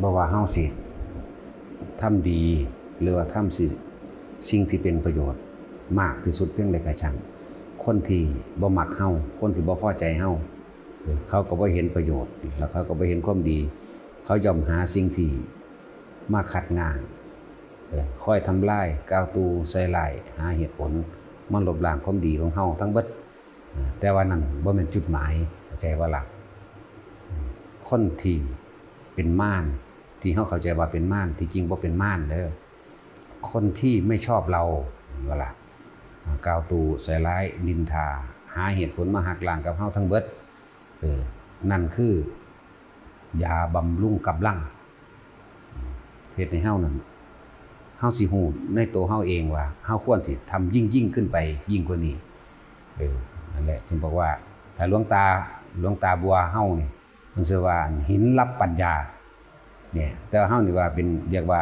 ບໍ່ວ່າເຮົາຊິທຳດີ ຫຼືວ່າທຳຊິ ສິ່ງທີ່ເປັນປະໂຫຍດມາກທີ່ສຸດພຽງໃດກໍຊ່າງ, ຄົນທີ່ບໍ່ມັກເຮົາ, ຄົນທີ່ບໍ່ພໍໃຈເຮົາ, ເອີ ເຂົາກໍບໍ່ເຫັນປະໂຫຍດ ແລ້ວເຂົາກໍບໍ່ເຫັນຄວາມດີ. ເຂົາຍ່ອມຫາສິ່ງທີ່ມາຂັດງາງ, ເອີ ຄອຍທຳລາຍ, ກ່າວຕູ່, ໃສ່ຮ້າຍ, ຫາເຫດຜົນມາລົບລ້າງຄວາມດີຂອງເຮົາທັງເບິດ. ແຕ່ວ່ານັ້ນບໍ່ແມ່ນຈຸດໝາຍ, ເຂົ້າໃຈບໍ່ລະ? ຄົນທີ່ເປັນມານ ທີ່ເຮົາເຂົ້າໃຈວ່າເປັນມານ, ທີ່ຈິງບໍ່ເປັນມານເດີ. ຄົນທີ່ໄມ່ຊອບເຮົາ ເຫັນບໍ່ລະ? ກ່າວຕູ່ໃສ່ຮ້າຍ, ນິນທາ, ຫາເຫດຜົນມາຫັກລ້າງກັບເຮົາທັງເບິດ. ເອີ ນັ້ນຄືຢາບຳລຸງກຳລັງ. ເຮັດໃຫ້ເຮົານັ້ນ ເຮົາຊິຮູ້ໃນໂຕເຮົາເອງວ່າ ເຮົາຄວນຊິທຳຍິ່ງໆຂຶ້ນໄປຍິ່ງກວ່ານີ້. ເອີ ນັ້ນແຫຼະ ຈຶ່ງບອກວ່າ ຖ້າຫຼວງຕາ ຫຼວງຕາບົວເຮົານີ້ ເພິ່ນຊື່ວ່າ ຫີນລັບປັນຍາ ແນ່ ແຕ່ເຮົານີ້ວ່າເປັນ ຮຽກວ່າ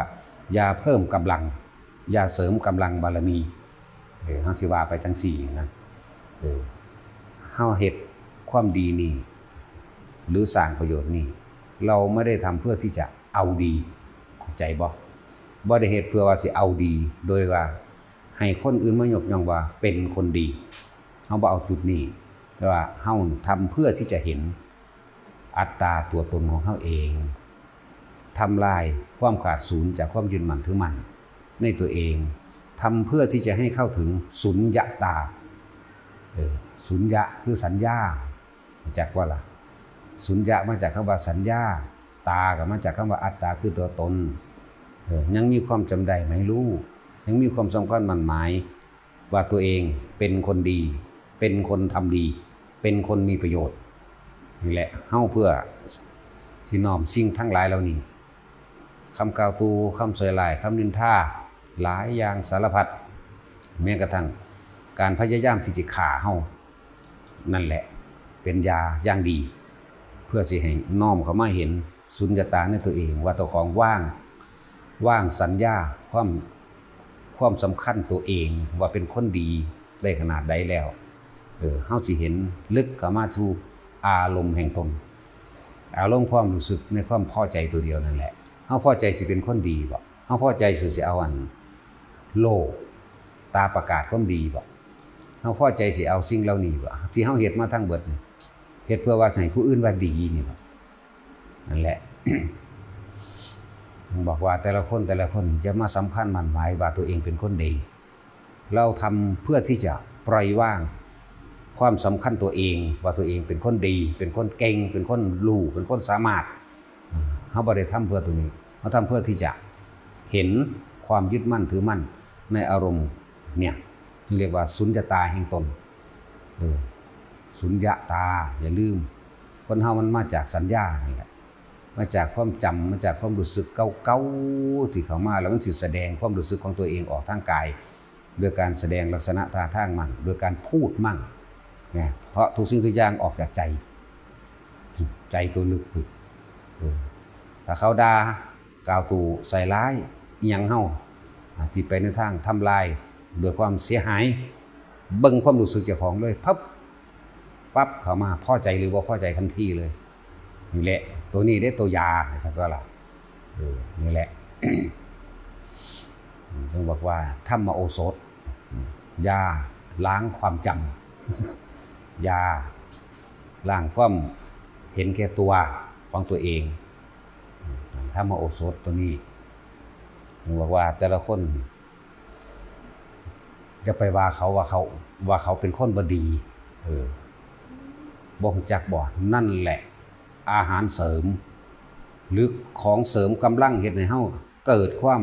ຢາເພີ່ມກຳລັງ, ຢາເສີມກຳລັງບາລະມີ. ເອີ ເຮົາຊິວ່າໄປຈັ່ງຊີ້ນະ. ເອີ ເຮົາເຮັດຄວາມດີນີ້ ຫຼືສ້າງປະໂຫຍດນີ້ ເຮົາບໍ່ໄດ້ທຳເພື່ອທີ່ຈະເອົາດີ, ເຂົ້າໃຈບໍ່? ບໍ່ໄດ້ເຮັດເພື່ອວ່າຊິເອົາດີ ໂດຍວ່າໃຫ້ຄົນອື່ນມາຍົກຍ້ອງວ່າເປັນຄົນດີ. ເຮົາບໍ່ເອົາຈຸດນີ້, ແຕ່ວ່າເຮົາທຳເພື່ອທີ່ຈະເຫັນ ອັດຕາຕົວຕົນຂອງເຮົາເອງ, ທຳລາຍຄວາມຂາດສູນຈາກຄວามຍຶດໝັ້ນຖືໝັ້ນໃນຕົວເອງ, ທຳເພື່ອທີ່ຈະໃຫ້ເຂົ້າເຖິງສຸນຍະຕາ. ເອີ ສຸນຍະຄືສັນຍາ, ຮູ້ຈັກບໍ່ລະ? ສຸນຍະມາຈາກຄຳວ່າສັນຍາ, ຕາກໍມາຈາກຄຳວ່າອັດຕາ ຄືຕົວຕົນ. ເອີ ຍັງມີຄວາມຈຳໄດ້ໝາຍຮູ້, ຍັງມີຄວາມສຳຄັນໝັ້ນໝາຍ ວ່າຕົວເອງເປັນຄົນດີ, ເປັນຄົນທຳດີ, ເປັນຄົນມີປະໂຫຍດ. ນີ້ແຫຼະ ເຮົາເພື່ອຊິນ້ອມສິ່ງທັງຫຼາຍເຫຼົ່ານີ້, ຄຳກ່າວຕູ່, ຄຳໃສ່ຮ້າຍ, ຄຳນິນທາ, ຫຼາຍຢ່າງສາລະພັດ, ແມ້ກະທັ່ງການພະຍາຍາມທີ່ຈະຂ້າເຮົາ, ນັ້ນແຫຼະເປັນຢາຢ່າງດີ ເພື່ອຊິໃຫ້ນ້ອມເຂົ້າມາເຫັນສຸນຍະຕາໃນຕົວເອງ ວ່າຕົວຂອງວາງ, ວາງສັນຍາ ຄວາມ ຄວາມສຳຄັນຕົວເອງວ່າເປັນຄົນດີໄດ້ຂະໜາດໃດແລ້ວ, ເອີ ເຮົາຊິເຫັນເລິກເຂົ້າມາສູ່ອາລົມແຫ່ງຕົນ, ອາລົມຄວາມຮູ້ສຶກໃນຄວາມພໍໃຈຕົວດຽວນັ້ນແຫຼະ. ເຮົາພໍໃຈຊິເປັນຄົນດີບໍ? ເຮົາພໍໃຈຊິ ຊິເອົາອັນໂລ່ຕາປະກາດຄວາມດີບໍ? ເຮົາພໍໃຈຊິເອົາສິ່ງເຫຼົ່ານີ້ບໍ? ທີ່ເຮົາເຮັດມາທັງເບິດນີ້ ເຮັດເພື່ອວ່າໃຫ້ຜູ້ອື່ນວ່າດີນີ້ບໍ? ນັ້ນແຫຼະ ເພິ່ນບອກວ່າແຕ່ລະຄົນ ແຕ່ລະຄົນຢ່າມາສຳຄັນໝັ້ນໝາຍວ່າຕົວເອງເປັນຄົນດີ. ເຮົາທຳເພື່ອທີ່ຈະປ່ອຍວາງຄວາມສຳຄັນຕົວເອງ ວ່າຕົວເອງເປັນຄົນດີ, ເປັນຄົນເກັ່ງ, ເປັນຄົນຮູ້, ເປັນຄົນສາມາດ. ເຮົາບໍ່ໄດ້ທຳເພື່ອຕົວນີ້, ເຮົາທຳເພື່ອທີ່ຈະເຫັນຄວາມຍຶດໝັ້ນຖືໝັ້ນໃນອາລົມ ເນຍ ຈຶ່ງຮຽກວ່າສຸນຍະຕາແຫ່ງຕົນ. ເອີ ສຸນຍະຕາ ຢ່າລືມ ຄົນເຮົາມັນມາຈາກສັນຍານັ້ນແຫຼະ, ມາຈາກຄວາມຈຳ, ມາຈາກຄວາມຮູ້ສຶກເກົ່າໆທີ່ເຂົ້າມາ ແລ້ວມັນຊິສະແດງຄວາມຮູ້ສຶກຂອງຕົວເອງອອກທາງກາຍ ໂດຍການສະແດງລັກສະນະທ່າທາງມັນ, ໂດຍການພູດມັນ ນະ, ເພາະທຸກສິ່ງທຸກຢ່າງອອກຈາກໃຈ, ໃຈຕົວລຶກພຸ້ນ. ເອີ ຖ້າເຂົາດ່າ ກ່າວຕູ່ໃສ່ຮ້າຍອີ່ຫຍັງເຮົາ ອາ ທີ່ໄປໃນທາງທຳລາຍດ້ວຍຄວາມເສຍຫາຍ, ເບິ່ງຄວາມຮູ້ສຶກເຈົ້າຂອງເລີຍ ພັບ ປັບເຂົ້າມາ ພໍໃຈຫຼືບໍ່ພໍໃຈທັນທີເລີຍ. ນີ້ແຫຼະ ໂຕນີ້ເດ້ ໂຕຢາ ເຫັນບໍ່ລະ? ເອີ ນີ້ແຫຼະ ເຊິ່ງບອກວ່າທຳມະໂອສົດ ຢາລ້າງຄວາມຈຳ, ຢາລ້າງຄວາມເຫັນແກ່ຕົວຂອງຕົວເອງ. ທຳມະໂອສົດໂຕນີ້ ເຊິ່ງບອກວ່າແຕ່ລະຄົນ ຢ່າໄປວ່າເຂົາ ວ່າເຂົາ ວ່າເຂົາເປັນຄົນບໍ່ດີ. ເອີ ບໍ່ຮູ້ຈັກບໍ່? ນັ້ນແຫຼະ ອາຫານເສີມ ຫຼື ຂອງເສີມກຳລັງເຮັດໃຫ້ເຮົາເກີດຄວາມ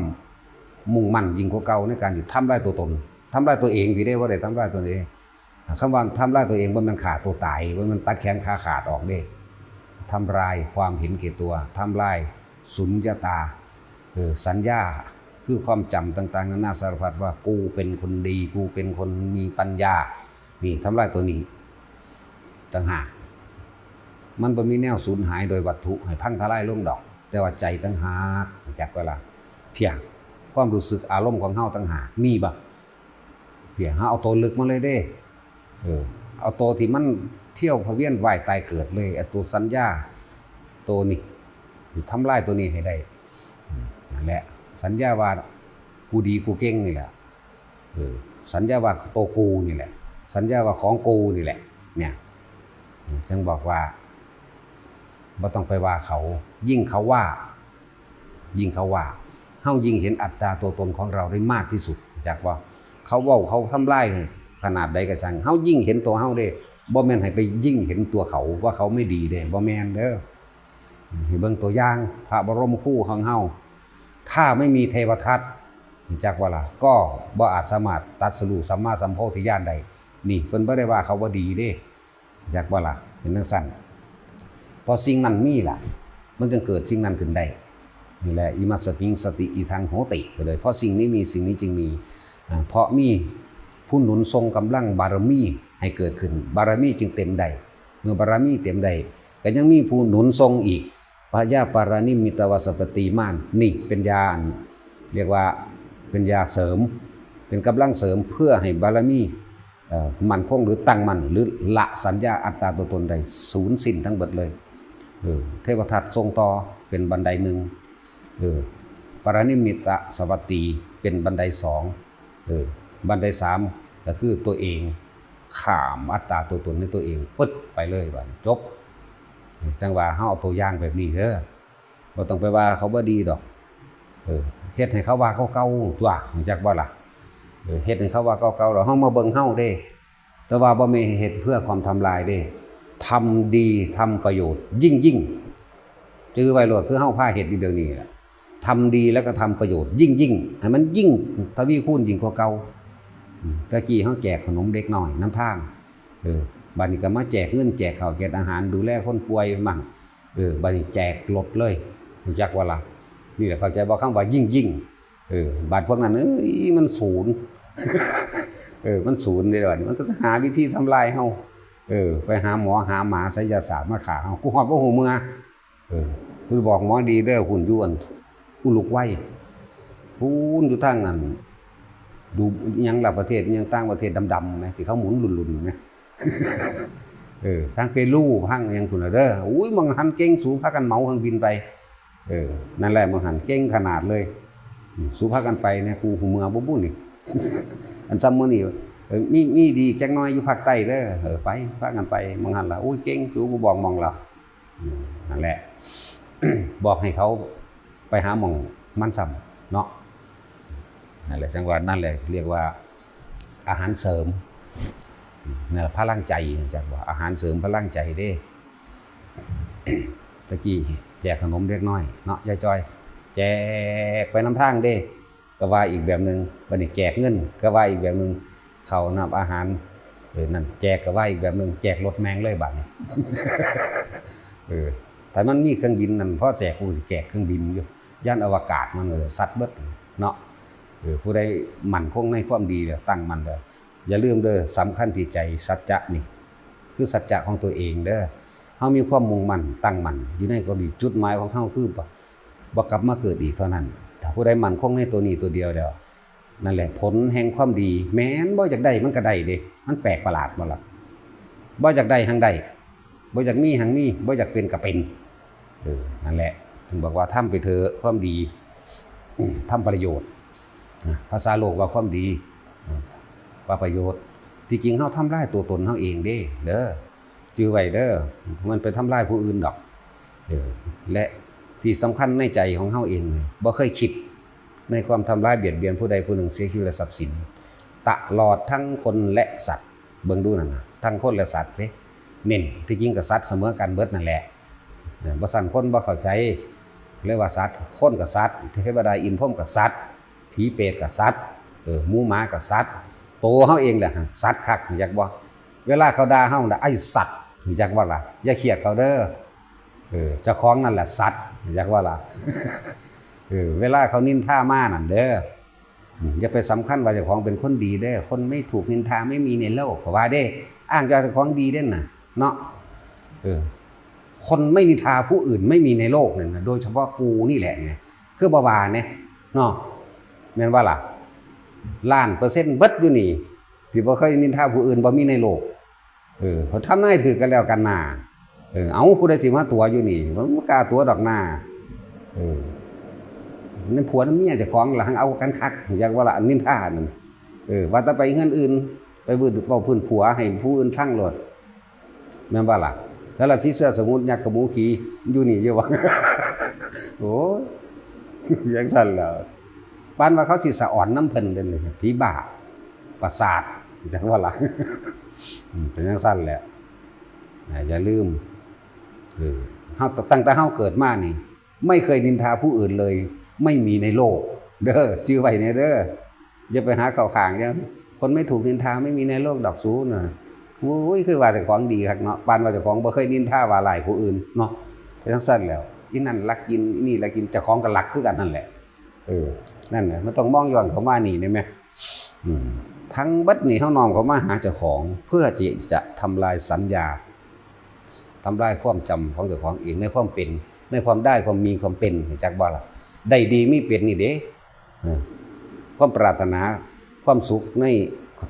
ມຸ່ງໝັ້ນຍິ່ງກວ່າເກົ່າໃນການທີ່ທຳລາຍຕົວຕົນ, ທຳລາຍຕົວເອງພີ້ເດ້, ບໍ່ໄດ້ທຳລາຍຕົນເອງ. ຄຳວ່າທຳລາຍຕົວເອງ ບໍ່ແມ່ນຂ້າຕົວຕາຍ, ບໍ່ແມ່ນຕັດແຂນຂາຂາດອອກເດ້. ທຳລາຍຄວາມເຫັນແກ່ຕົວ, ທຳລາຍສຸນຍະຕາ, ເອີ ສັນຍາ ຄືຄວາມຈຳຕ່າງໆນານາສາລະພັດວ່າ ກູເປັນຄົນດີ, ກູເປັນຄົນມີປັນຍາ. ນີ້ ທຳລາຍຕົວນີ້ຕ່າງຫາກ. ມັນບໍ່ມີແນວສູນຫາຍໂດຍວັດຖຸໃຫ້ພັງທະລາຍລົງດອກ, ແຕ່ວ່າໃຈຕ່າງຫາກ. ຮູ້ຈັກບໍ່ລະ? ພຽງຄວາມຮູ້ສຶກອາລົມຂອງເຮົາຕ່າງຫາກ. ມີບໍ່? ພຽງເຮົາເອົາໂຕເລິກມາເລີຍເດ້. ເອີ ເອົາໂຕທີ່ມັນທຽວພະວຽນວ່າຍຕາຍເກີດເລີຍ, ເອົາໂຕສັນຍາໂຕນີ້ ຊິທຳລາຍໂຕນີ້ໃຫ້ໄດ້. ອືມ ນັ້ນແຫຼະ ສັນຍາວ່າກູດີກູເກັ່ງນີ້ແຫຼະ. ເອີ ສັນຍາວ່າໂຕກູນີ້ແຫຼະ ສັນຍາວ່າຂອງກູນີ້ແຫຼະ ເນຍ. ຈຶ່ງບອກວ່າບໍ່ຕ້ອງໄປວ່າເຂົາ, ຍິ່ງເຂົາວ່າ, ຍິ່ງເຂົາວ່າ ເຮົາຍິ່ງເຫັນອັດຕາຕົວຕົນຂອງເຮົາໄດ້ມາກທີ່ສຸດ. ຈັກວ່າເຂົາເວົ້າ, ເຂົາທຳລາຍຂະໜາດໃດກໍຊ່າງ, ເຮົາຍິ່ງເຫັນຕົວເຮົາເດ້, ບໍ່ແມ່ນໃຫ້ໄປຍິ່ງເຫັນຕົວເຂົາວ່າເຂົາໄມ່ດີເດ້, ບໍ່ແມ່ນເດີ. ໃຫ້ເບິ່ງຕົວຢ່າງພະບະລົມຄູຂອງເຮົາ, ຖ້າໄມ່ມີເທວະທັດ, ຮູ້ຈັກບໍ່ລະ? ກໍບໍ່ອາດສາມາດຕັດສະຮູ້ສຳມາສຳໂພທິຍານໄດ້. ນີ້ເພິ່ນບໍ່ໄດ້ວ່າເຂົາບໍ່ດີເດ້, ຮູ້ຈັກບໍ່ລະ? ເປັນຈັ່ງຊັ້ນ. ເພາະສິ່ງນັ້ນມີລະ, ມັນຈຶ່ງເກີດສິ່ງນັ້ນຂຶ້ນໄດ້. ນີ້ແຫຼະ ອິມັດສະມິງ ສະຕິ ອິທັງ ໂຫຕິ ກໍເລີຍ ເພາະສິ່ງນີ້ມີ ສິ່ງນີ້ຈຶ່ງມີ. ອາ ເພາະມີຜູ້ໜູນສົ່ງກຳລັງບາລະມີໃຫ້ເກີດຂຶ້ນ, ບາລະມີຈຶ່ງເຕັມໄດ້. ເມື່ອບາລະມີເຕັມໄດ້, ກໍຍັງມີຜູ້ໜູນສົ່ງອີກ. ປະຍາປາລະນິມມິດຕະວັດສະປະຕິມານ ນີ້ເປັນຍາ ອັນ ລຽກວ່າເປັນຢາເສີມ, ເປັນກຳລັງເສີມເພື່ອໃຫ້ບາລະມີ ເອີ ໝັ້ນຄົງ ຫຼື ຕັ້ງໝັ້ນ ຫຼື ລະສັນຍາອັດຕາຕົວຕົນໄດ້ສູນສິ້ນທັງເບິດເລີຍ. ເອີ ເທວະທັດສົ່ງຕໍ່ເປັນບັນໄດໜຶ່ງ, ເອີ ປາລະນິມມິດຕະສະວັດຕີເປັນບັນໄດສອງ, ເອີ ບັນໄດສາມ ກໍຄືຕົວເອງ ຂ້າມອັດຕາຕົວຕົນໃນຕົວເອງ ປຶດໄປເລີຍ ບາດນີ້ຈົບ. ຈັ່ງວ່າເຮົາເອົາຕົວຢ່າງແບບນີ້ເດີ, ບໍ່ຕ້ອງໄປວ່າເຂົາບໍ່ດີດອກ. ເອີ ເຮັດໃຫ້ເຂົາວ່າເກົ່າໆຕົວະ, ຮູ້ຈັກບໍ່ລະ? ເອີ ເຮັດໃຫ້ເຂົາວ່າເກົ່າໆ ແລ້ວເຮົາມາເບິ່ງເຮົາເດ້. ແຕ່ວ່າບໍ່ແມ່ນເຮັດເພື່ອຄວາມທຳລາຍເດ້, ທຳດີ ທຳປະໂຫຍດຍິ່ງໆ. ຈື່ໄວ້ໂລດ ຄືເຮົາພາເຮັດຢູ່ດຽວນີ້ລະ, ທຳດີແລ້ວກໍທຳປະໂຫຍດຍິ່ງໆ ໃຫ້ມັນຍິ່ງທະວີຄູນຍິ່ງກວ່າເກົ່າ. ອືມ ແຕ່ກີ້ເຮົາແຈກຂະໜົມເດັກນ້ອຍນຳທາງ, ເອີ ບາດນີ້ກໍມາແຈກເງິນແຈກເຂົ້າແຈກອາຫານ ດູແລຄົນປ່ວຍໝັ້ງ, ເອີ ບາດນີ້ແຈກລົດເລີຍ, ຮູ້ຈັກບໍ່ລະ? ນີ້ແຫຼະ ເຂົ້າໃຈບໍ່ ຄຳວ່າຍິ່ງໆ? ເອີ ບາດພວກນັ້ນ ເອີຍ ມັນສູນ, ເອີ ມັນສູນເດ້ ບາດນີ້ມັນກໍຊິຫາວິທີທຳລາຍເຮົາ. ເອີ ໄປຫາໝໍຫາໝາໄສຍະສາດມາຂ້າເຮົາ, ກູຮອດບໍ່ຮູ້ເມືອ. ເອີ ຄືບອກໝໍດີເດີ, ພຸ້ນຢູ່ອັນອຸລຸກໄວ, ພຸ້ນຢູ່ທາງອັນ ດູຫຍັງລະ ປະເທດຫຍັງ ຕ່າງປະເທດດຳໆແມ ທີ່ເຂົາໝູນລຸນໆແມ. ເອີ ທາງເປຣູ ທາງຫຍັງພຸ້ນລະເດີ. ໂອ້ຍ ໝ່ອງຫັ້ນເກັ່ງ, ສູພາກັນເໝົາເຄື່ອງບິນໄປ. ເອີ ນັ້ນແຫຼະ ໝ່ອງຫັ້ນເກັ່ງຂະໜາດເລີຍ. ສູພາກັນໄປແດ່, ກູຮູ້ເມືອບໍ່ບຸນີ້. ອັນຊ່ຳມື້ນີ້ ເອີ ມີ ມີດີຈັກໜ້ອຍຢູ່ພາກໃຕ້ເດີ. ເອີ ໄປ ພາກັນໄປໝ່ອງຫັ້ນລະ. ໂອ້ຍ ເກັ່ງ, ສູບໍ່ບອກໝ່ອງລະ. ອືມ ນັ້ນແຫຼະ ບອກໃຫ້ເຂົາໄປຫາໝ່ອງມັນຊ້ຳເນາະ. ນັ້ນແຫຼະ ຈັ່ງວ່າ ນັ້ນແຫຼະ ເອີ້ນວ່າອາຫານເສີມ ນັ້ນລະ ພະລັງໃຈ ຮູ້ຈັກບໍ່? ອາຫານເສີມພະລັງໃຈເດ້. ຕະກີ້ແຈກຂະໜົມເດັກນ້ອຍເນາະ ຍາຍຈ້ອຍ, ແຈກໄປນຳທາງເດ້ ກໍວ່າອີກແບບໜຶ່ງ, ບັດນີ້ແຈກເງິນກໍວ່າອີກແບບໜຶ່ງ, ເຂົ້ານ້ຳອາຫານ ເອີ ນັ້ນແຈກກໍວ່າອີກແບບໜຶ່ງ, ແຈກລົດແມ່ງເລີຍບາດນີ້. ເອີ ຖ້າມັນມີເຄື່ອງບິນນັ້ນ ພໍແຈກ ກູຊິແຈກເຄື່ອງບິນຢູ່, ຍານອະວະກາດມັນ ເອີ ສັດເບິດເນາະ. ເອີ ຜູ້ໃດໝັ້ນຄົງໃນຄວາມດີແລ້ວ ຕັ້ງໝັ້ນແລ້ວ, ຢ່າລືມເດີ ສຳຄັນທີ່ໃຈ ສັດຈະນີ້ ຄືສັດຈະຂອງຕົວເອງເດີ. ເຮົາມີຄວາມມຸ່ງໝັ້ນຕັ້ງໝັ້ນຢູ່ໃນຄວາມດີ, ຈຸດໝາຍຂອງເຮົາຄື ບໍ່ກັບມາເກີດອີກເທົ່ານັ້ນ. ຖ້າຜູ້ໃດໝັ້ນຄົງໃນຕົວນີ້ຕົວດຽວແລ້ວ, ນັ້ນແຫຼະ ຜົນແຫ່ງຄວາມດີ ແມ່ນບໍ່ຢາກໄດ້ມັນກໍໄດ້ເດ້. ມັນແປກປະຫຼາດບໍ່ລະ? ບໍ່ຢາກໄດ້ຮັ່ງໄດ້, ບໍ່ຢາກມີຮັ່ງມີ, ບໍ່ຢາກເປັນກໍເປັນ. ເອີ ນັ້ນແຫຼະ ເພິ່ນບອກວ່າ ທຳໄປເຖາະຄວາມດີ, ທຳປະໂຫຍດ. ນະ ພາສາໂລກວ່າຄວາມດີ, ວ່າປະໂຫຍດ. ທີ່ຈິງເຮົາທຳລາຍຕົວຕົນເຮົາເອງເດ້ ເດີ. ຈື່ໄວ້ເດີ, ມັນໄປທຳລາຍຜູ້ອື່ນດອກ. ເອີ ແລະ ທີ່ສຳຄັນໃນໃຈຂອງເຮົາເອງ ບໍ່ເຄີຍຄິດໃນຄວາມທຳລາຍບຽດບຽນຜູ້ໃດຜູ້ໜຶ່ງເສຍຊີວິດ ແລະ ຊັບສິນ, ຕະຫຼອດທັງຄົນ ແລະ ສັດ. ເບິ່ງດູນັ້ນນະ, ທັງຄົນ ແລະ ສັດເດ້. ເນັ້ນ ທີ່ຈິງກໍສັດສະເໝີກັນເບິດນັ້ນແຫຼະ. ເອີ ບໍ່ຊັ້ນຄົນບໍ່ເຂົ້າໃຈ, ເລີຍວ່າສັດ, ຄົນກໍສັດ, ເທວະດາອິນພົມກໍສັດ, ຜີເປດກໍສັດ, ເອີ ໝູໝາກໍສັດ, ໂຕເຮົາເອງແຫຼະສັດຄັກ, ຮູ້ຈັກບໍ່? ເວລາເຂົາດ່າເຮົານະ ໄອ້ສັດ, ຮູ້ຈັກບໍ່ລະ? ຢ່າຄຽດເຂົາເດີ. ເອີ ເຈົ້າຂອງນັ້ນແຫຼະສັດ, ຮູ້ຈັກບໍ່ລະ? ເອີ ເວລາເຂົານິນທາມານັ້ນເດີ, ອືມ ຢ່າໄປສຳຄັນວ່າເຈົ້າຂອງເປັນຄົນດີເດີ. คนไม่ถูกนินทาไม่มีในโลก ເຂົາວ່າເດ້. ອ້າງວ່າເຈົ້າຂອງດີເດ້ນະ ເນາະ. ເອີ คนไม่นินทาผู้อื่นไม่มีในโลก ນັ້ນນະ ໂດຍສະເພາະກູນີ້ແຫຼະ ຄືບໍ່ວ່າແດ່ເນາະ, ແມ່ນບໍ່ລະ? ລ້ານເປີເຊັນເບິດຢູ່ນີ້ ທີ່ບໍ່ເຄີຍນິນທາຜູ້ອື່ນ ບໍ່ມີໃນໂລກ. ເອີ ເຂົາທຳນາຍຖືກກັນແລ້ວກັນນາ. ເອີ ເອົາ ຜູ້ໃດຊິມາຕົວະຢູ່ນີ້? ມັນບໍ່ກ້າຕົວະດອກນາ. ເອີ ນັ້ນຜົວນຳເມຍເຈົ້າຂອງລະ ຫັງເອົາກັນຄັກ ຢາກວ່າລະ ອັນນິນທານັ້ນ. ເອີ ວ່າແຕ່ໄປເຮືອນອື່ນ ໄປເວົ້າພື້ນຜົວໃຫ້ຜູ້ອື່ນຟັງໂລດ ແມ່ນບໍ່ລະ? ແລ້ວລະ ຜີເສືອສະໝຸດ ຍັກຂະໝູ ຜີ ຢູ່ນີ້ຢູ່ຫວາ? ໂອ້ຍ ຈັ່ງຊັ້ນແຫຼະ ປານວ່າເຂົາຊິສະອອນນຳເພິ່ນເດ້ ຜີບ້າ ປະສາດ ຈັ່ງວ່າລະ ເປັນຈັ່ງຊັ້ນແຫຼະ. ນະ ຢ່າລືມ ເອີ ເຮົາ ຕັ້ງແຕ່ເຮົາເກີດມານີ້ ໄມ່ເຄີຍນິນທາຜູ້ອື່ນເລີຍ ໄມ່ມີໃນໂລກເດີ ຈື່ໄວ້ແດ່ເດີ ຢ່າໄປຫາເຂົ້າຂ້າງ ຢ່າ ຄົນໄມ່ຖືກນິນທາໄມ່ມີໃນໂລກດອກສູນະ. ໂອ້ຍ ຄືວ່າເຈົ້າຂອງດີຄັກເນາະ ປານວ່າເຈົ້າຂອງບໍ່ເຄີຍນິນທາວ່າຮ້າຍຜູ້ອື່ນເນາະ. ເປັນຈັ່ງຊັ້ນແຫຼະ ອີນັ້ນລັກກິນ ອີນີ້ລັກກິນ ເຈົ້າຂອງກໍລັກຄືກັນຫັ້ນແຫຼະ. ເອີ ນັ້ນແຫຼະ ມັນຕ້ອງມອງຍ້ອນເຂົ້າມານີ້ແດ່ແມະ. ອືມ ທັງເບິດນີ້ເຮົານ້ອມເຂົ້າມາຫາເຈົ້າຂອງ ເພື່ອທີ່ຈະທຳລາຍສັນຍາ ທຳລາຍຄວາມຈຳຂອງເຈົ້າຂອງເອງ ໃນຄວາມເປັນ ໃນຄວາມໄດ້ ຄວາມມີ ຄວາມເປັນ ຮູ້ຈັກບໍ່ລະ? ໄດ້ດີມີເປັນນີ້ເດ້ ເອີ ຄວາມປາດຖະໜາ ຄວາມສຸກໃນ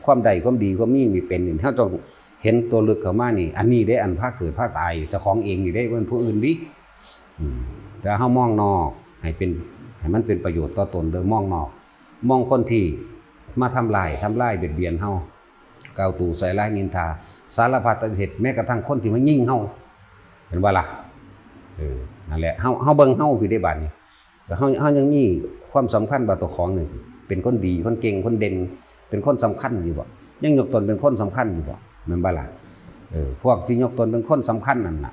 ຄວາມໄດ້ ຄວາມດີ ຄວາມມີ ມີເປັນນີ້ ເຮົາຕ້ອງເຫັນຕົວລຶກເຂົ້າມານີ້ ອັນນີ້ເດ້ ອັນພາເກີດພາຕາຍ ເຈົ້າຂອງເອງນີ້ເດ້ ບໍ່ແມ່ນຜູ້ອື່ນເດ້. ອືມ ແຕ່ເຮົາມອງນອກໃຫ້ເປັນ ໃຫ້ມັນເປັນປະໂຫຍດຕໍ່ຕົນເດີ ມອງນອກ ມອງຄົນທີ່ມາທຳລາຍ ທຳລາຍບຽດບຽນເຮົາ ກ່າວຕູໃສ່ຮ້າຍນິນທາ ສາລະພັດເຮັດ ແມ້ກະທັ່ງຄົນທີ່ມາຍິງເຮົາ ເຫັນບໍ່ລະ? ເອີ ນັ້ນແຫຼະ ເຮົາ ເຮົາເບິ່ງເຮົາພີ້ເດ້ບາດນີ້ ເຮົາ ເຮົາຍັງມີຄວາມສຳຄັນວ່າເຈົ້າຂອງນີ້ເປັນຄົນດີ ຄົນເກັ່ງ ຄົນເດັ່ນ ເປັນຄົນສຳຄັນຢູ່ບໍ່? ຍັງຍົກຕົນເປັນຄົນສຳຄັນຢູ່ບໍ່? ແມ່ນບໍ່ລະ? ເອີ ພວກທີ່ຍົກຕົນເປັນຄົນສຳຄັນນັ້ນນະ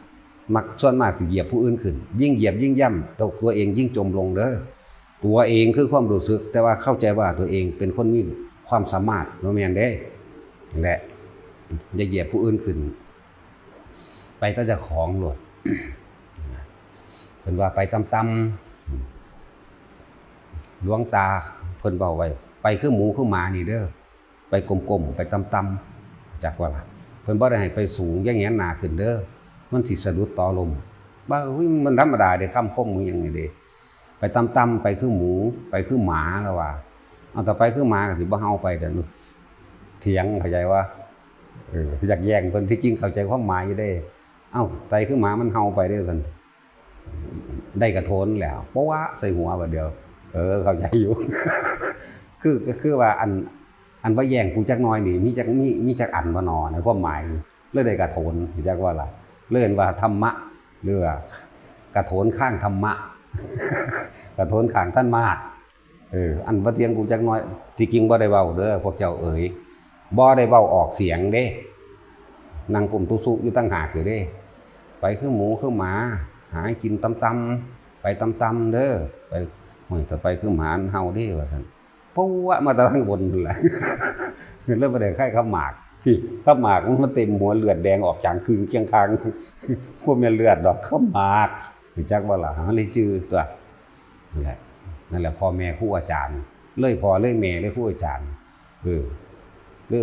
ມັກ ສ່ວນມາກຊິຢຽບຜູ້ອື່ນຂຶ້ນ ຍິ່ງຢຽບຍິ່ງຢ່ຳ ຕົວ ຕົວເອງຍິ່ງຈົມລົງເດີ. ຕົວເອງຄືຄວາມຮູ້ສຶກ ແຕ່ວ່າເຂົ້າໃຈວ່າຕົວເອງເປັນຄົນມີຄວາມສາມາດ ບໍ່ແມ່ນເດ້. ແລະ ຢ່າຢຽບຜູ້ອື່ນຂຶ້ນ ໄປແຕ່ເຈົ້າຂອງໂລດ. ເພິ່ນວ່າໄປຕ່ຳໆ ຫຼວງຕາເພິ່ນເວົ້າໄວ້ ໄປຄືໝູຄືໝານີ້ເດີ. ໄປກົມໆ ໄປຕ່ຳໆ ຈັກວ່າລະ ເພິ່ນບໍ່ໄດ້ໃຫ້ໄປສູງ ຢ່າແຫງນໜ້າຂຶ້ນເດີ ມັນຊິສະດຸດຕໍ່ລົມ. ບາດ ອຸ້ຍ ມັນທຳມະດາເດ້ ຄຳຄົມອີ່ຫຍັງນີ້ເດ້ ໄປຕ່ຳໆ ໄປຄືໝູ ໄປຄືໝາ ລາວວ່າ. ເອົາ ຖ້າໄປຄືໝາກໍຊິບໍ່ເຫົ່າໄປເດ້ ຖຽງ ເຂົ້າໃຈບໍ່? ເອີ ຢາກແຍ່ງເພິ່ນ ທີ່ຈິງເຂົ້າໃຈຄວາມໝາຍຢູ່ເດ້. ເອົາ ໄປຄືໝາ ມັນເຫົ່າໄປເດ້ ວ່າຊັ້ນ. ໄດ້ກະໂຖນແລ້ວ ປະວະໃສ່ຫົວບາດດຽວ. ເອີ ເຂົ້າໃຈຢູ່ ຄື ກໍຄືວ່າ ອັນ ອັນວ່າແຍ່ງກູຈັກໜ້ອຍນີ້ ມີຈັກ ມີ ມີຈັກອັນບໍ່ນໍ ໃນຄວາມໝາຍ ເລີຍໄດ້ກະໂຖນ ຮູ້ຈັກບໍ່ລະ? ເອີ້ນວ່າທຳມະ ຫຼືວ່າກະໂຖນຄ້າງທຳມະ ກະໂຖນຄ້າງທ່ານມາດ. ເອີ ອັນວ່າຖຽງກູຈັກໜ້ອຍ ທີ່ຈິງບໍ່ໄດ້ເວົ້າເດີພວກເຈົ້າເອີຍ ບໍ່ໄດ້ເວົ້າອອກສຽງເດ້ ນັ່ງກຸ້ມຕຸສຸຢູ່ຕ່າງຫາກຢູ່ເດ້. ໄປຄືໝູຄືໝາ ຫາກິນຕ່ຳໆ ໄປຕ່ຳໆເດີ ໄປ ໂອ້ຍ ຖ້າໄປຄືໝາມັນເຫົ່າເດ້ ວ່າຊັ້ນ. ປະວະມາແຕ່ທາງບົນພຸ້ນແຫຼະ ແລ້ວບໍ່ໄດ້ໃຄຄຳໝາກ ພີ້ ຄຳໝາກມັນມາເຕັມຫົວ ເລືອດແດງອອກຈາງຄຶ່ງຄຽງຄາງ ບໍ່ແມ່ນເລືອດດອກ ຄຳໝາກ ຮູ້ຈັກບໍ່ລະ? ເຮົາເລີຍຈື່ຕົວະ. ນັ້ນແຫຼະ ນັ້ນແຫຼະ ພໍ່ແມ່ຄູອາຈານ ເລີຍພໍ່ເລີຍແມ່ເລີຍຄູອາຈານ ເອີ ຫຼື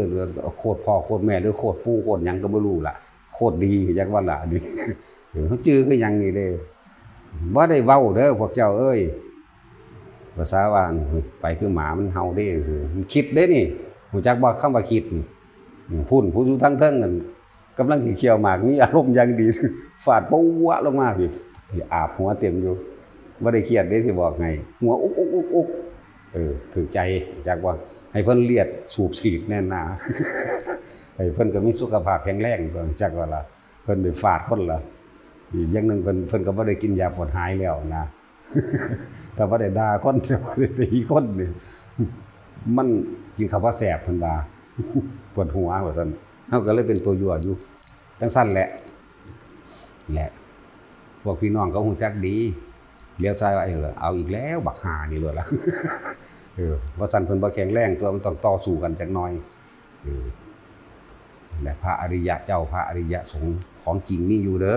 ໂຄດພໍ່ໂຄດແມ່ ຫຼືໂຄດປູ່ໂຄດຫຍັງກໍບໍ່ຮູ້ລະ ໂຄດດີ ຈັກວ່າລະ ອັນນີ້ ເອີ ເຮົາຈື່ຄືຫຍັງນີ້ເດ້ ບໍ່ໄດ້ເວົ້າເດີພວກເຈົ້າເອີຍ ພາສາວ່າ ໄປຄືໝາມັນເຫົ່າເດ້ ມັນຄິດເດ້ນີ້ ຮູ້ຈັກບໍ່ຄຳວ່າຄິດ? ພຸ້ນ ຜູ້ຢູ່ທາງເທິງນັ້ນ ກຳລັງຊິຂ້ຽວໝາກ ມີອາລົມຢ່າງດີ ຟາດປະວະລົງມາພີ້ ອາບຫົວເຕັມຢູ່ ບໍ່ໄດ້ຄຽດເດ້ ຊິບອກໃຫ້ ຫົວອຸກໆໆໆ ເອີ ຖືກໃຈ ຈັກວ່າ ໃຫ້ເພິ່ນລຽດສູບສີດແໜ້ນໜາ ໃຫ້ເພິ່ນກໍມີສຸຂະພາບແຂງແຮງ ຈັກວ່າລະ ເພິ່ນໄດ້ຟາດຄົນລະ ອີກຢ່າງໜຶ່ງ ເພິ່ນ ເພິ່ນກໍບໍ່ໄດ້ກິນຢາປວດຫາຍແລ້ວນະ. ຖ້າບໍ່ໄດ້ດ່າຄົນ ຖ້າບໍ່ໄດ້ຕີຄົນນີ້ ມັນກິນເຂົ້າບໍ່ແຊບ ເພິ່ນວ່າ ປວດຫົວວ່າຊັ້ນ. ເຮົາກໍເລີຍເປັນຕົວຍົວະຢູ່ ຈັ່ງຊັ້ນແຫຼະ ແຫຼະ ພວກພີ່ນ້ອງກໍຮູ້ຈັກດີ ຫຼຽວຊ້າຍວ່າ ເອີ ເອົາອີກແລ້ວບັກຫ່ານີ້ໂລດລະ ເອີ ວ່າຊັ້ນ ເພິ່ນບໍ່ແຂງແຮງຕົວະ ມັນຕ້ອງຕໍ່ສູ້ກັນຈັກໜ້ອຍ ເອີ ແລະ ພະອະລິຍະເຈົ້າ ພະອະລິຍະສົງຂອງຈິງມີຢູ່ເດີ.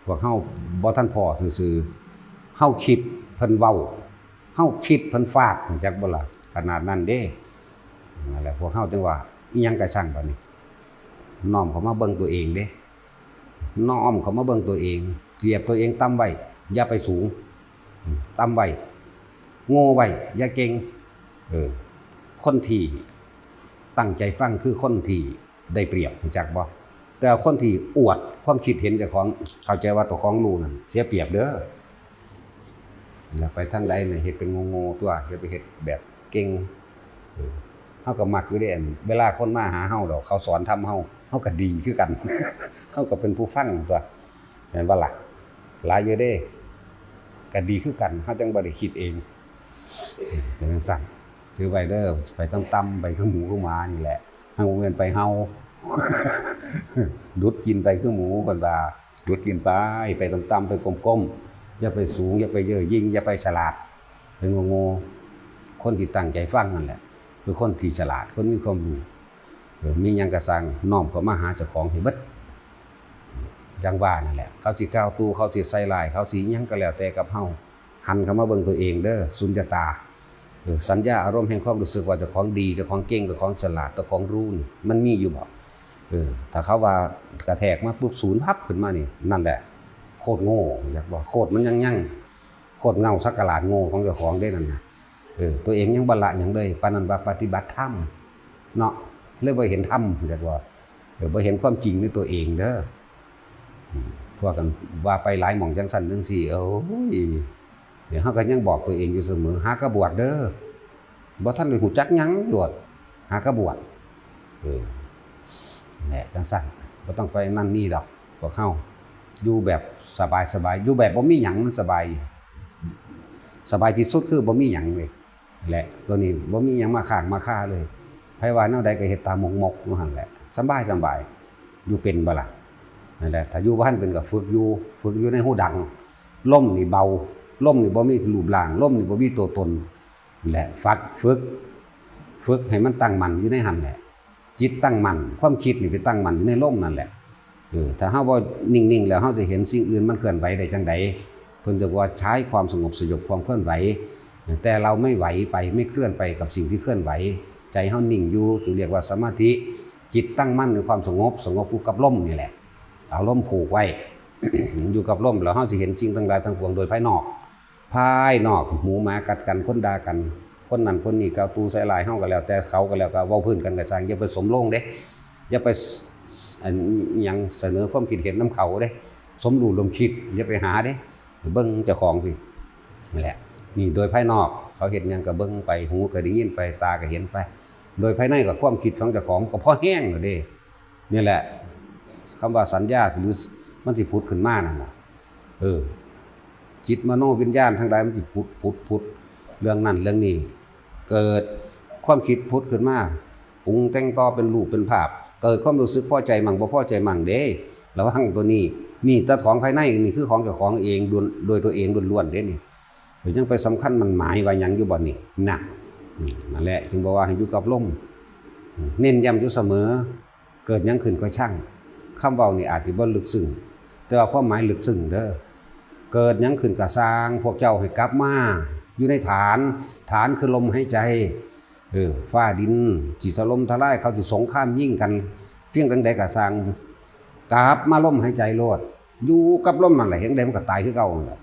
ພວກເຮົາບໍ່ທັນພໍ້ຊື່ໆ ເຮົາຄິດເພິ່ນເວົ້າ ເຮົາຄິດເພິ່ນຟາດ ຮູ້ຈັກບໍ່ລະ? ຂະໜາດນັ້ນເດ້. ນັ້ນແຫຼະ ພວກເຮົາຈຶ່ງວ່າ ອີ່ຫຍັງກະຊ່າງບາດນີ້ ນ້ອມເຂົ້າມາເບິ່ງຕົວເອງເດ້ ນ້ອມເຂົ້າມາເບິ່ງຕົວເອງ ກຽບຕົວເອງຕ່ຳໄວ້ ຢ່າໄປສູງ ຕ່ຳໄວ້ ໂງ່ໄວ້ ຢ່າເກັ່ງ. ເອີ ຄົນທີ່ຕັ້ງໃຈຟັງຄືຄົນທີ່ ໄດ້ປຽບ ຮູ້ຈັກບໍ່? ແຕ່ຄົນທີ່ອວດຄວາມຄິດເຫັນເຈົ້າຂອງ ເຂົ້າໃຈວ່າເຈົ້າຂອງຮູ້ນັ້ນ ເສຍປຽບເດີ. ແລ້ວໄປທາງໃດນີ້ເຮັດເປັນໂງ່ໆຕົວະ ຢ່າໄປເຮັດແບບເກັ່ງ. ເອີ ເຮົາກໍມັກຢູ່ເດ້ ອັນເວລາຄົນມາຫາເຮົາດອກ ເຂົາສອນທຳເຮົາ ເຮົາກໍດີຄືກັນ ເຮົາກໍເປັນຜູ້ຟັງຕົວະ ແມ່ນບໍ່ລະ? ຫຼາຍຢູ່ເດ້ ກໍດີຄືກັນ ເຮົາຈັ່ງບໍ່ໄດ້ຄິດເອງ. ເປັນຈັ່ງຊັ້ນ ຖືໄວ້ເດີ ໄປຕຳໆ ໄປຄືໝູຄືໝານີ້ແຫຼະ ຫາກບໍ່ແມ່ນໄປເຫົ່າ ດຸດກິນໄປຄືໝູ ເພິ່ນວ່າ ດຸດກິນໄປ ໄປຕຳໆ ໄປກົມໆ ຢ່າໄປສູງ ຢ່າໄປເຍີະຍິ່ງ ຢ່າໄປສະຫຼາດ ໄປໂງ່ໆ. ຄົນທີ່ຕັ້ງໃຈຟັງນັ້ນແຫຼະ ຄືຄົນທີ່ສະຫຼາດ ຄົນມີຄວາມຮູ້. ເອີ ມີຫຍັງກໍຊ່າງ ນ້ອມເຂົ້າມາຫາເຈົ້າຂອງໃຫ້ເບິດ. ຢ່າງວ່ານັ້ນແຫຼະ ເຂົາຊິກ່າວຕູ້ ເຂົາຊິໃສ່ຮ້າຍ ເຂົາຊິຫຍັງກໍແລ້ວແຕ່ກັບເຮົາ ຫັນເຂົ້າມາເບິ່ງຕົວເອງເດີ ສຸນຍະຕາ. ເອີ ສັນຍາອາລົມແຫ່ງຄວາມຮູ້ສຶກວ່າເຈົ້າຂອງດີ ເຈົ້າຂອງເກັ່ງ ເຈົ້າຂອງສະຫຼາດ ເຈົ້າຂອງຮູ້ນີ້ ມັນມີຢູ່ບໍ່? ເອີ ຖ້າເຂົາວ່າກະແທກມາປຸບ ສູນພັບຂຶ້ນມານີ້ ນັ້ນແຫຼະ ໂຄດໂງ່ ຢາກວ່າໂຄດມັນຍັງໆ ໂຄດເງົາສັກກະຫຼາດໂງ່ຂອງເຈົ້າຂອງເດ້ນັ້ນນະ. ເອີ ຕົວເອງຍັງບໍ່ລະຫຍັງເລີຍ ປານນັ້ນວ່າປະຕິບັດທຳເນາະ ເລີຍບໍ່ເຫັນທຳ ຢາກວ່າ ເອີ ບໍ່ເຫັນຄວາມຈິງໃນຕົວເອງເດີ. ອືມ ພວກກັນວ່າໄປຫຼາຍໝ່ອງຈັ່ງຊັ້ນຈັ່ງຊີ້ ໂອ້ຍ ດຽວເຮົາກໍຍັງບອກຕົວເອງຢູ່ສະເໝີ ຫາກະບວດເດີ ບໍ່ທັນໄດ້ຮູ້ຈັກຫຍັງໂລດ ຫາກະບວດ. ເອີ ແຫຼະ ຈັ່ງຊັ້ນ ບໍ່ຕ້ອງໄປນັ້ນນີ້ດອກ ພວກເຮົາຢູ່ແບບສະບາຍໆ ຢູ່ແບບບໍ່ມີຫຍັງມັນສະບາຍ ສະບາຍທີ່ສຸດຄືບໍ່ມີຫຍັງເລີຍ. ແລະ ຕົວນີ້ບໍ່ມີຫຍັງມາຄ້າງມາຄາເລີຍ ໃຜວ່າແນວໃດກໍເຮັດຕາໝົກໆຢູ່ຫັ້ນແຫຼະ ສະບາຍໆ ຢູ່ເປັນບໍ່ລະ? ນັ້ນແຫຼະ ຖ້າຢູ່ບໍ່ທັນເປັນກໍຝຶກຢູ່ ຝຶກຢູ່ໃນຫູດັງ. ລົມນີ້ເບົາ ລົມນີ້ບໍ່ມີຮູບຮ່າງ ລົມນີ້ບໍ່ມີຕົວຕົນ. ແລະ ຝຶກ ຝຶກ ຝຶກໃຫ້ມັນຕັ້ງໝັ້ນຢູ່ໃນຫັ້ນແຫຼະ ຈິດຕັ້ງໝັ້ນ ຄວາມຄິດນີ້ໄປຕັ້ງໝັ້ນຢູ່ໃນລົມນັ້ນແຫຼະ. ເອີ ຖ້າເຮົາບໍ່ນິ່ງໆ ແລ້ວເຮົາຈະເຫັນສິ່ງອື່ນມັນເຄື່ອນໄຫວໄດ້ຈັ່ງໃດ? ເພິ່ນຈະວ່າໃຊ້ຄວາມສະຫງົບສະຫຍົບຄວາມເຄື່ອນໄຫວ ແຕ່ເຮົາໄມ່ໄຫວໄປ ໄມ່ເຄື່ອນໄປກັບສິ່ງທີ່ເຄື່ອນໄຫວ ໃຈເຮົານິ່ງຢູ່ ຈຶ່ງຮຽກວ່າສະມາທິ. ຈິດຕັ້ງໝັ້ນໃນຄວາມສະຫງົບ ສະຫງົບຢູ່ກັບລົມນີ້ແຫຼະ ເອົາລົມຜູກໄວ້ ຢູ່ກັບລົມ ແລ້ວເຮົາຊິເຫັນສິ່ງທັງຫຼາຍທັງປວງໂດຍພາຍນອກ. ພາຍນອກ ໝູໝາກັດກັນ ຄົນດ່າກັນ ຄົນນັ້ນຄົນນີ້ກ່າວຕູ້ໃສ່ຮ້າຍເຮົາກໍແລ້ວແຕ່ ເຂົາກໍແລ້ວ ກໍເວົ້າພື້ນກັນກໍຊ່າງ ຢ່າໄປສົມລົງເດ້ ຢ່າໄປ ອັນຫຍັງ ສະເໜີຄວາມຄິດເຫັນນຳເຂົາເດ້ ສົມຮູ້ຮ່ວມຄິດ ຢ່າໄປຫາເດ້ ເບິ່ງເຈົ້າຂອງພີ້. ນີ້ແຫຼະ ນີ້ໂດຍພາຍນອກ ເຂົາເຮັດຫຍັງກໍເບິ່ງໄປ ຫູກໍໄດ້ຍິນໄປ ຕາກໍເຫັນໄປ ໂດຍພາຍໃນກໍຄວາມຄິດຂອງເຈົ້າຂອງກໍພໍແຮງແລ້ວເດ້. ນີ້ແຫຼະ ຄຳວ່າສັນຍາ ຫຼື ມັນຊິຜຸດຂຶ້ນມານັ້ນນະ ເອີ ຈິດມະໂນວິນຍານທັງຫຼາຍ ມັນຊິຜຸດ ຜຸດ ຜຸດ ເລື່ອງນັ້ນເລື່ອງນີ້ ເກີດຄວາມຄິດຜຸດຂຶ້ນມາ ປຸງແຕ່ງຕໍ່ເປັນຮູບເປັນພາບ ເກີດຄວາມຮູ້ສຶກພໍໃຈໝັ່ງ ບໍ່ພໍໃຈໝັ່ງເດ້. ລະວັງຕົວນີ້ ນີ້ແຕ່ຂອງພາຍໃນ ນີ້ຄືຂອງເຈົ້າຂອງເອງ ໂດຍຕົວເອງລ້ວນໆເດ້ນີ້. ເຈົ້າຍັງໄປສຳຄັນໝັ້ນໝາຍວ່າຫຍັງຢູ່ບ່ອນນີ້ນະ. ອືມ ນັ້ນແຫຼະ ຈຶ່ງບອກວ່າໃຫ້ຢູ່ກັບລົມ ອືມ ເນັ້ນຢ້ຳຢູ່ສະເໝີ ເກີດຫຍັງຂຶ້ນກໍຊ່າງ. ຄຳເວົ້ານີ້ອາດຈະບໍ່ເລິກເຊິ່ງ ແຕ່ວ່າຄວາມໝາຍເລິກເຊິ່ງເດີ. ເກີດຫຍັງຂຶ້ນກໍຊ່າງ ພວກເຈົ້າໃຫ້ກັບມາຢູ່ໃນຖານ ຖານຄືລົມຫາຍໃຈ. ເອີ ຟ້າດິນຊິຖະຫຼົ່ມທະລາຍ ເຂົາຊິສົງຄາມຍິງກັນ ພຽງຈັ່ງໃດກໍຊ່າງ ກັບມາລົມຫາຍໃຈໂລດ ຢູ່ກັບລົມນັ້ນແຫຼະ ເຮັດຈັ່ງໃດມັນກໍຕາຍຄືເກົ່ານັ້ນແຫຼະ.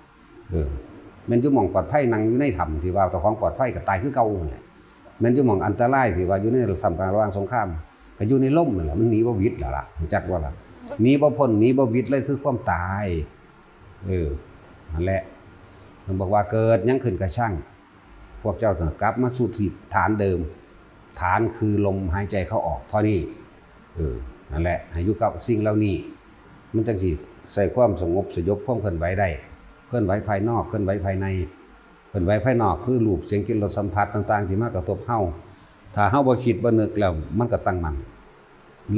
ເອີ ແມ່ນຢູ່ໝ່ອງປອດໄພ ນັ່ງຢູ່ໃນຖ້ຳທີ່ວ່າເຈົ້າຂອງປອດໄພ ກໍຕາຍຄືເກົ່ານັ້ນແຫຼະ. ແມ່ນຢູ່ໝ່ອງອັນຕະລາຍທີ່ວ່າຢູ່ໃນຖ້ຳກາງລະຫວ່າງສົງຄາມ ກໍຢູ່ໃນລົມນັ້ນແຫຼະ ມັນໜີບໍ່ຫວິດແລ້ວລະ ຮູ້ຈັກບໍ່ລະ? ໜີບໍ່ພົ້ນ ໜີບໍ່ຫວິດເລີຍ ຄືຄວາມຕາຍ. ເອີ ນັ້ນແຫຼະ ເພິ່ນບອກວ່າເກີດຫຍັງຂຶ້ນກໍຊ່າງ ພວກເຈົ້າຕ້ອງກັບມາສູ່ທີ່ຖານເດີມ ຖານຄືລົມຫາຍໃຈເຂົ້າອອກເທົ່ານີ້. ເອີ ນັ້ນແຫຼະ ໃຫ້ຢູ່ກັບສິ່ງເຫຼົ່ານີ້ ມັນຈັ່ງຊິໃຊ້ຄວາມສະຫງົບສະຫຍົບຄວາມເຄື່ອນໄຫວໄດ້ ເຄື່ອນໄຫວພາຍນອກ ເຄື່ອນໄຫວພາຍໃນ ເຄື່ອນໄຫວພາຍນອກຄືຮູບ ສຽງ ກິ່ນ ລົດ ສຳຜັດຕ່າງໆທີ່ມາກະທົບເຮົາ. ຖ້າເຮົາບໍ່ຄິດບໍ່ນຶກແລ້ວ ມັນກໍຕັ້ງໝັ້ນ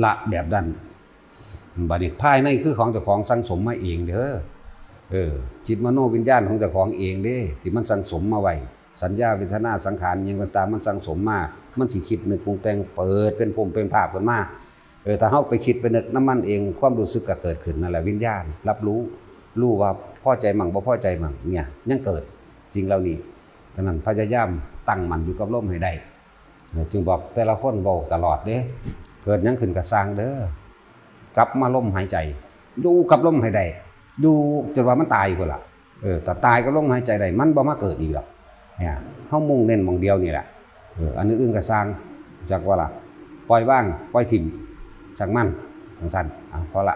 ລະແບບນັ້ນ. ບາດນີ້ພາຍໃນຄືຂອງເຈົ້າຂອງສັ່ງສົມມາເອງເດີ. ເອີ ຈິດມະໂນວິນຍານຂອງເຈົ້າຂອງເອງເດ້ ທີ່ມັນສັ່ງສົມມາໄວ້ ສັນຍາ ເວທະນາ ສັງຂານ ຫຍັງຕ່າງໆ ມັນສັ່ງສົມມາ ມັນຊິຄິດນຶກປຸງແຕ່ງ ເປີດເປັນພົມເປັນພາບຂຶ້ນມາ. ເອີ ຖ້າເຮົາໄປຄິດໄປນຶກນຳມັນເອງ ຄວາມຮູ້ສຶກກໍເກີດຂຶ້ນ ນັ້ນແຫຼະ ວິນຍານຮັບຮູ້ ຮູ້ວ່າພໍໃຈໝັ່ງ ບໍ່ພໍໃຈໝັ່ງ ເນຍ ຍັງເກີດສິ່ງເຫຼົ່ານີ້. ສະນັ້ນ ພະຍາຍາມຕັ້ງໝັ້ນຢູ່ກັບລົມໃຫ້ໄດ້. ເອີ ຈຶ່ງບອກແຕ່ລະຄົນເວົ້າຕະຫຼອດເດ້ ເກີດຫຍັງຂຶ້ນກໍຊ່າງເດີ ກັບມາລົມຫາຍໃຈ ຢູ່ກັບລົມໃຫ້ໄດ້ ຢູ່ຈົນວ່າມັນຕາຍພຸ້ນລະ. ເອີ ຖ້າຕາຍກັບລົມຫາຍໃຈໄດ້ ມັນບໍ່ມາເກີດອີກດອກ. ເນຍ ເຮົາມຸ່ງເນັ້ນໝ່ອງດຽວນີ້ແຫຼະ. ເອີ ອັນອື່ນໆກໍຊ່າງ ຈັກວ່າລະ ປ່ອຍວາງ ປ່ອຍຖິ້ມ ຊ່າງມັນ ຈັ່ງຊັ້ນ. ເອົາ ພໍລະ.